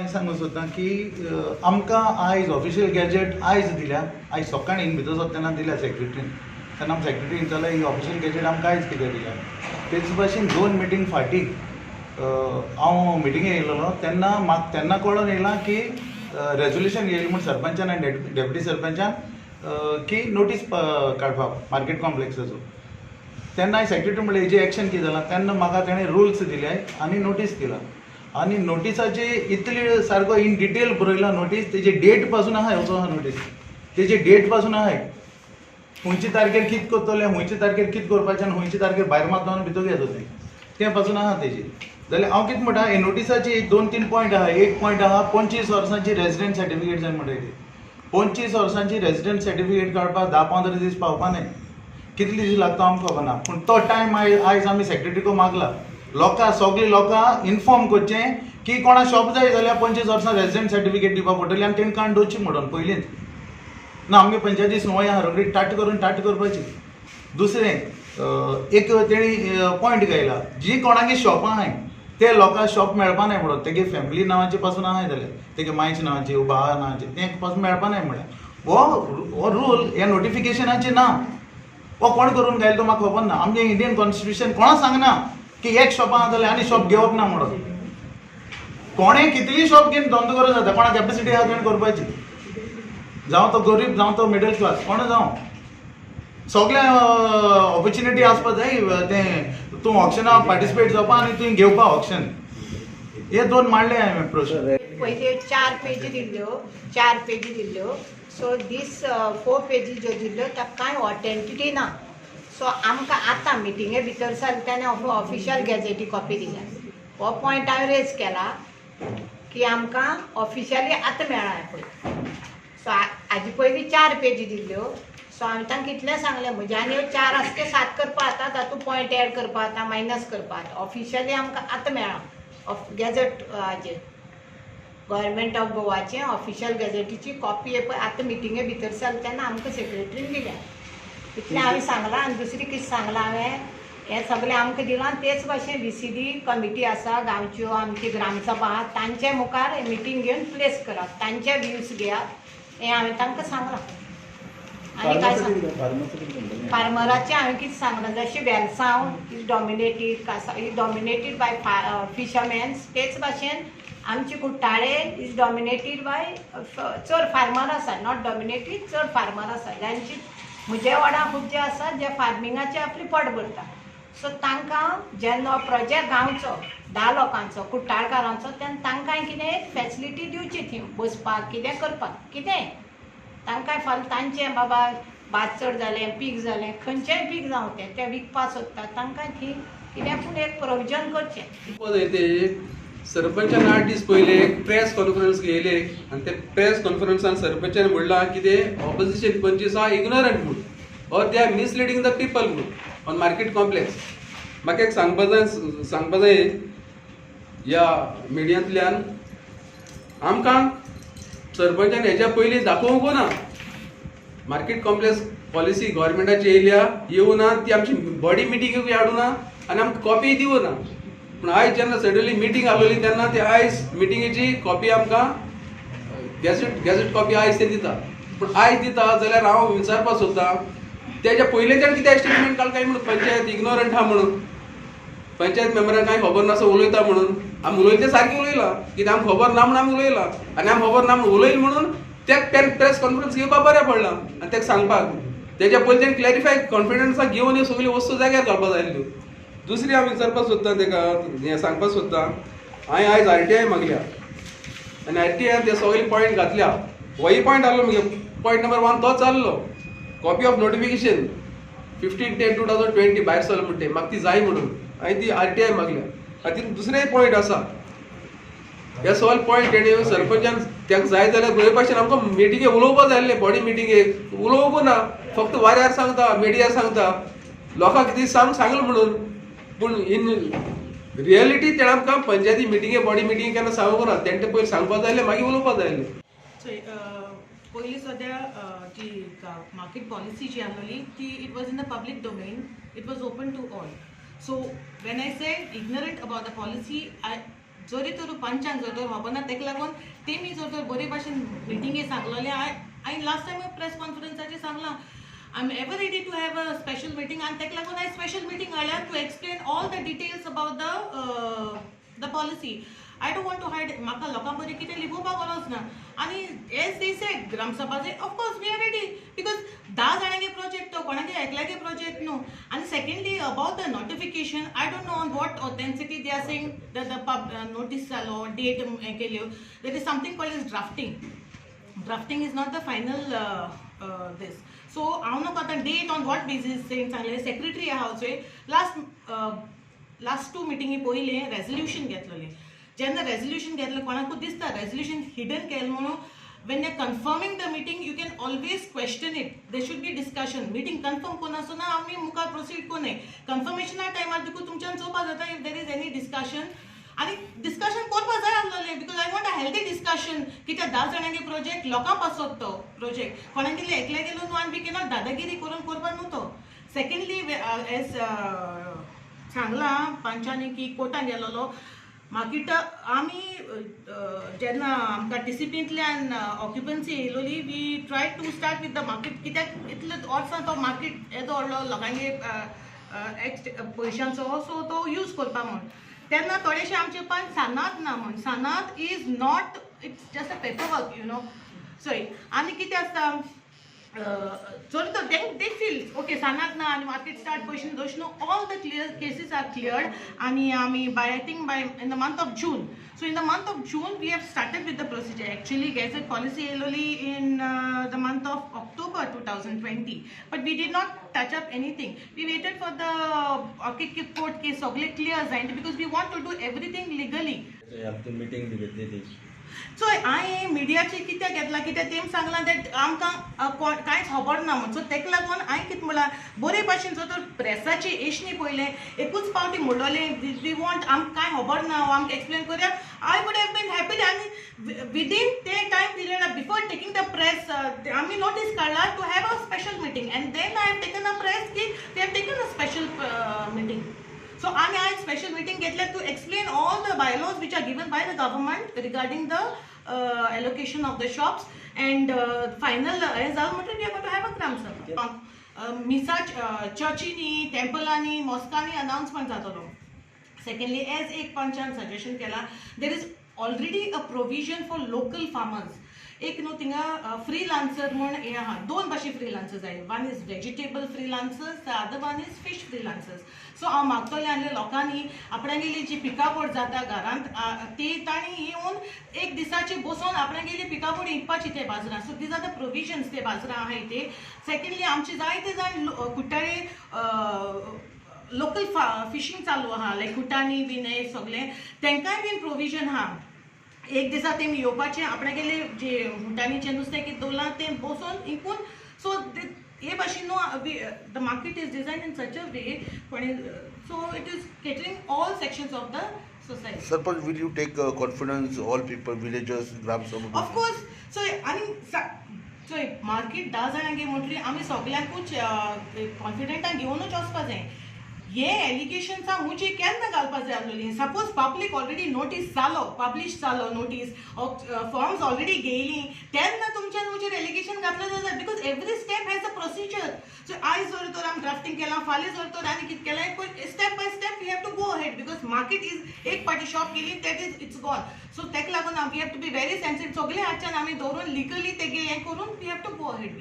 हांव सांगूंक सोदता की आमकां आयज ऑफिशियल गॅजेट आयज दिल्या. आयज सकाळीं भितर सरता तेन्ना दिल्या सेक्रेटरीन. तेन्ना आमी सेक्रेटरीन विचारलें, ही ऑफिशियल गॅजेट आमकां आयज कित्याक दिल्या? तेच भाशेन दोन मिटींग फाटीं हांव मिटिंगे येयलेलो तेन्ना म्हाका तेन्ना कळोन येयलां की रेजोल्युशन येयलें म्हूण सरपंचान आनी डेप्युटी सरपंचान की नोटीस काडपाक मार्केट कॉम्प्लेक्साचो. तेन्ना हांवें सेक्रेटरी म्हणलें, हेजी एक्शन कितें जालां? तेन्ना म्हाका तेणें रुल्स दिले आनी नोटीस दिला आनी नोटिसाची इतली सारको इन डिटेल बरयला नोटीस. तेजी डेट पासून आहा, असो आहा नोटीस, तेजी डेट पासून आहाय, खंयचे तारखेर कितें करतले, खंयचे तारखेर कितें करपाचें आनी खंयचे तारखेर भायर मारता आनी भितर घेता तें, तें पासून आहा तेजी. जाल्यार हांव कितें म्हणटा, हे नोटिसाची एक दोन तीन पॉयंट आहा. एक पॉयंट आहा, 25 वर्सांची रेजिडंट सर्टिफिकेट जाय म्हणटा ती. 25 वर्सांची रेजिडंट सर्टिफिकेट काडपाक 10-15 दीस पावपा न्हय. कितले दीस लागता आमकां खबर ना, पूण तो टायम आयज आमी सेक्रेटरीको मागला. लोकां, सगळीं लोकां इन्फॉर्म करचें की कोणा शॉप जाय जाल्यार 25 वर्सां रेजिडंट सर्टिफिकेट दिवपा पडटली आनी तेणी काडून दवरची म्हणून पयलींच ना. आमगे पंचायती संवय आहा, रोखडी टाट करून टाट करपाची. दुसरें एक तेणी पॉयंट घायला, जी कोणागे शॉपां आहाय ते लोकांक शॉप मेळपा नाय म्हणून, तेगे फॅमिली नांवाचे पासून आहाय जाल्यार, तेगे मांयच्या नांवाची, भावा नांवाचे, तें पासून मेळपा नाय. म्हळ्यार हो हो रूल ह्या नोटिफिकेशनाचे ना. हो कोण करून घायलो तो म्हाका खबर ना. आमचें इंडियन कॉन्स्टिट्युशन कोणा सांगना की एक शॉपां आहा जाल्यार आनी शॉप घेवप ना म्हणून. कोणें कितलीय शॉप घेवन धंदो करूं जाता, कोणा कॅपेसिटी आहा तेणें करपाची, जावं तो गरीब, जावं तो मिडल क्लास, कोण जावं, सगळें ऑपॉर्च्युनिटी आसपा जाय तें तूं ऑक्शना पार्टिसिपेट जावपा आनी तुवें घेवपा ऑक्शन. हे दोन मांडले हांवें प्रश्न. पयली चार पेजी दिल्ल्यो, चार पेजी दिल्ल्यो. सो दीस फोर पेजी ज्यो दिल्ल्यो ताका कांय ऑथेंटिटी ना. सो आमकां आतां मिटिंगे भितर सरले तेन्ना ऑफिशियल गॅजेटी कॉपी दिल्या. हो पॉयंट हांवें रेज केला की आमकां ऑफिशियली आतां मेळ्ळा पळय. सो हाजे पयलीं चार पेजी दिल्ल्यो. सो हांवें तांकां इतलें सांगलें, म्हज्यान ह्यो चार आसा ते सात करपा जाता, तातूंत पॉयंट एड करपा जाता, मायनस करपा जाता. ऑफिशियली आमकां आतां मेळ्ळा गॅजेट, हाजेर गव्हर्मेंट ऑफ गोवाचें ऑफिशियल गॅजेटीची कॉपी पळय आतां मिटिंगे भितर सरले तेन्ना आमकां सेक्रेटरीन दिल्या. इतलें हांवें सांगलां आनी दुसरें कितें सांगलां हांवें? हें सगळें आमकां दिलां. तेच भाशेन VCD committee आसा गांवच्यो, आमची ग्रामसभा आहा, तांचे मुखार मिटींग घेवन प्लेस करात, तांचे व्यूज घेयात, हें हांवें तांकां सांगलां. आनी काय सांग? फार्मराचें हांवें कितें सांगलां, जशें वेलसांव is dominated, is dominated by fishermans, तेच भाशेन आमची कुट्टाळे is dominated by चड फार्मर आसा, not dominated, चड फार्मर आसा, जांची म्हज्या वाडा खूब जे आसा जे फार्मिंगाचे आपली पोट भरता. सो तांकां जेन्ना प्रोजेक्ट गांवचो 10 लोकांचो, कुट्टाळकारांचो, तेन्ना तांकां कितें एक फेसिलिटी दिवची थंय बसपाक, कितें करपाक, कितेंय तांकां. फाल्यां तांचें बाबा भात चड जालें, पीक जालें, खंयचेंय पीक जावं, तें तें विकपाक सोदता, तांकां थंय कितें पूण एक प्रोविजन करचें. पळय, ते सरपंचान 8 दीस पयले एक प्रेस कॉन्फरन्स घेयले आनी ते प्रेस कॉन्फरन्सान सरपंचान म्हणलां कितें, ऑपोजिशन पंचीस आहा इग्नोरंट म्हूण or they are misleading the people म्हणून ऑन मार्केट कॉम्प्लेक्स. म्हाका एक सांगपा जाय, सांगपा जाय ह्या मिडियांतल्यान, आमकां सरपंचान हेच्या पयलीं दाखोवंक ना. मार्केट कॉम्प्लेक्स पॉलिसी गव्हर्मेंटाची येयल्या, येवना ती आमची बॉडी मिटींगेक हाडूना आनी आमकां कॉपी दिवना. पूण आयज जेन्ना सडनली मिटींग आसलेली तेन्ना ते आयज मिटिंगेची कॉपी आमकां गॅझेट कॉपी आयज ते दिता. पूण आयज दिता जाल्यार हांव विचारपाक सोदतां, तेज्या पयलींच्यान कितें स्टेटमेंट काडला काय म्हणून, पंचायत इग्नोरंट आहा म्हणून, पंचायत मेंबरांक कांय खबर नासो उलयता म्हणून. आमी उलयतले सारकें उलयलां, कित्याक आमकां खबर ना म्हणून आमी उलयलां आनी आमकां खबर ना म्हणून उलयलें म्हणून ते प्रेस कॉन्फरन्स घेवपाक बरें पडलां. आनी तेका सांगपाक तेज्या पयलीं क्लॅरिफाय कॉन्फिडन्साक घेवन ह्यो सगल्यो वस्तू जाग्यार घालपाक जाय आसल्यो. दुसरी हांव विचारपाक सोदतां तेका, हें सांगपाक सोदतां, हांवें आयज आरटीआय मागल्या आनी आरटीआयन ते सगळे पॉयंट घातल्या. होय पॉयंट आहलो मुगे, पॉयंट नंबर 1 तोच आहलो, कॉपी ऑफ नोटिफिकेशन 15/10/2020 भायर सरलो म्हणटे, म्हाका ती जाय म्हणून हांवें ती आरटीआय मागल्या. आनी तितून दुसरेय पॉयंट आसा. हे सगळे पॉयंट तेणी सरपंचान ताका जाय जाल्यार बरे भाशेन आमकां मिटिंगे उलोवपाक जाय आसलें, बॉडी मिटिंगेक उलोवंक ना, फक्त वाऱ्यार सांगता, मिडियार सांगता, लोकांक कितें सांगलें म्हणून. पूण इन रियलिटी तेणें आमकां पंचायती मिटिंगे, बॉडी मिटिंगे केन्ना सांगूंक ना. तेणें तें पयलीं सांगपाक जाय आसलें, मागीर उलोवपाक जाय आसलें. चोय, पयलीं सद्या जी मार्केट पॉलिसी जी आसलेली ती it was in the public domain, it was open to all. So when I say ignorant about the policy, I जरी तर पंचांक जर तर खबर ना, तेका लागून तेमी जर तर बरे भाशेन मिटिंगे सांगलेलें. हांवें लास्ट टायम प्रेस कॉन्फरन्साचेर सांगलां, I am ever ready to have a special meeting. आनी तेका लागून हांवें स्पेशल मिटींग हाडल्या to explain all the details about the policy. I don't want to hide. म्हाका लोकां बरें कितें लिपोवपाक गरज ना. आनी as they said Gramsabha, of course we are ready, because 10 जाणांगे project तो, कोणागे एकल्यागे प्रोजेक्ट न्हू. आनी secondly, about the notification, I don't know on what authenticity they are saying the notice जालो, डेट हें केल्यो. There is something called is drafting. Drafting is not the final this. So हांव न्हू आतां date on what basis सांगलें. Secretary आहा चोय, last last two मिटिंगी पयलें रेजोल्युशन घेतलेलें. जेन्ना रेजोल्युशन घेतलें, कोणाकूच दिसता रेजोल्युशन हिडन केलें म्हणून. When they confirming the meeting, you can always question it. There should be discussion. Meeting confirm कोण आसतना आमी मुखार प्रोसीड कोन्नाय. कन्फर्मेशना टायमार देखून तुमच्यान चोवपा जाता if there is any discussion. आनी डिस्कशन करपा जाय आसलेलें, because I want a healthy discussion. कित्याक 10 जाणांगे प्रोजेक्ट, लोकां पासत तो प्रोजेक्ट, कोणागेले एकल्या गेलो न्हू. आनी we cannot दादागिरी करून करपा न्हू तो. सेकंडली, एज सांगलां पंचांनी की कोर्टान गेलोलो मागीर आमी जेन्ना आमकां टीसीपींतल्यान occupancy येयलोली, we try to start with the market. कित्याक इतले वर्सां तो मार्केट येदो व्हडलो लोकांगे एक्स पयशांचो, सो तो यूज करपा म्हूण. तेन्ना थोडेशे आमचे पण सानाद ना म्हूण. सानाद is not, it's just a paper work. चोय, आनी कितें आसता, चड तर they feel okay सानाद ना आनी मार्केट स्टार्ट पयशे दोश न्हू. All the clear cases are cleared. आनी आमी by, I think, by in the month of June, so in the month of June we have started with the procedure. Actually, gazette policy येयलोली in the month of October 2020, but we did not touch up anything. We waited for the court case सगळे clear जायना, because we want to do everything legally. आमची meeting बी घेतली ती. So हांवें मिडियाचे कित्याक घेतला, कित्याक तेम सांगलां that आमकां कांयच खबर ना म्हूण. सो तेका लागून हांवें कितें म्हणलां, बरे भाशेन जो तर प्रेसाची येशनी पयलें एकूच पावटी म्हणलोलें, we want, आमकां कांय खबर ना, आमकां एक्सप्लेन करया, I would have been happy. आनी विदीन ते time period, before taking the press, आमी नोटीस काडला to have a special meeting, and then I have taken a press की they have taken a special meeting. So आमी आयज special meeting घेतल्या to explain all the bylaws which are given by the government regarding the allocation of the shops, and final हें जालें म्हणटकीर we are going to have a Gram Sabha. मिसा चर्चीनी, टेम्पलांनी, मॉस्कांनी announcement जातलो. Secondly, as एक पंचान suggestion केला, there is already a provision for local farmers. एक न्हू थिंगा फ्रीलान्सर म्हूण हें आहा. दोन भाशे फ्रीलान्सर्स आहाय. One is vegetable freelancers, the other one is fish freelancers. So हांव मागतलें आसलें लोकांनी आपणागेली जी पिकावळ जाता घरांत, ती तांणी येवन एक दिसाची बसोन आपणागेली पिकावळ विकपाची ते बाजारान. So these are the provisions ते बाजारान आहाय ते. सेकंडली, आमचे जायते जाण कुट्टाळे लोकल फिशींग चालू आहा, लायक कुटाणी बीन हे सगळें, तेंकांय बीन प्रोविजन आहा. एक दिसा तेमी येवपाचें, आपणागेले जे हुटाणीचें नुस्तें कितें दवरलां तें बसोन विकून. सो हे भाशेन न्हू, the market is design in such a way कोणी, so it is catering all sections of the society. Sarpanch, will you take confidence all people, villagers, Gram Sabha? Of course. So आनी चोय, market 10 जाणांक म्हटली आमी सगल्यांकूच कॉन्फिडंटान घेवनूच वचपा जाय. हे एलिगेशन्सां मुजे केन्ना घालपा जाय आसलोली? सपोज पब्लीक ऑलरेडी नोटीस जालो, पब्लीश जालो नोटीस, फॉर्म्स ऑलरेडी घेयली, तेन्ना तुमच्यान म्हजेर एलिगेशन घातलं जाता, because every step has a procedure. So आयज जर तर आमी ड्राफ्टींग केलां, फाल्यां जर तर आनी कितें केलें, step by step we have to go ahead, because market is एक पाटी शॉप केली, that is, it's gone. So तेका लागून we have to be very sensitive. सगळे हातच्यान आमी दवरून लिगली तेगे हें करून we have to go ahead.